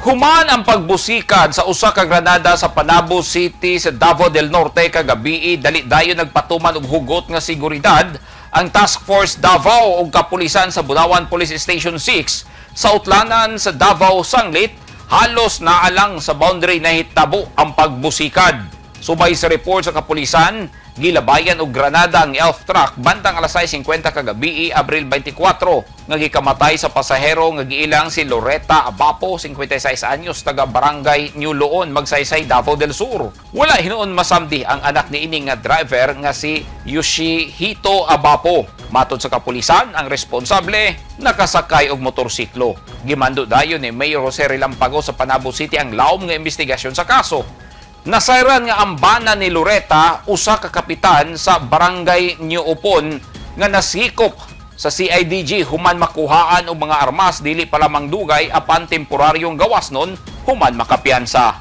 Human ang pagbusikad sa usa ka granada sa Panabo City sa Davao del Norte kagabii, dali dayon nagpatuman og hugot nga seguridad ang Task Force Davao ug kapulisan sa Bunawan Police Station 6 sa utlanan sa Davao sanglit halos naalang sa boundary nahitabo ang pagbusikad. Subay sa report sa kapulisan, gilabayan og granada ang elf truck bandang alas 6:50 kagabii, Abril 24, nga gikamatay sa pasahero nga giilang si Loretta Abapo, 56 anyos, taga Barangay New Loon, Magsaysay, Davao del Sur. Wala hinuon masamdi ang anak ni ini nga driver nga si Yoshihito Abapo. Matod sa kapulisan, ang responsable nakasakay og motorsiklo. Gimando dayon ni Mayor Jose Relampago sa Panabo City ang lawom nga investigasyon sa kaso. Nasayran nga ang bana ni Loretta usa ka kapitan sa Barangay New Upon nga nasikop sa CIDG human makuhaan og mga armas dili pa lamang dugay apan temporaryong gawas nun human makapiyansa.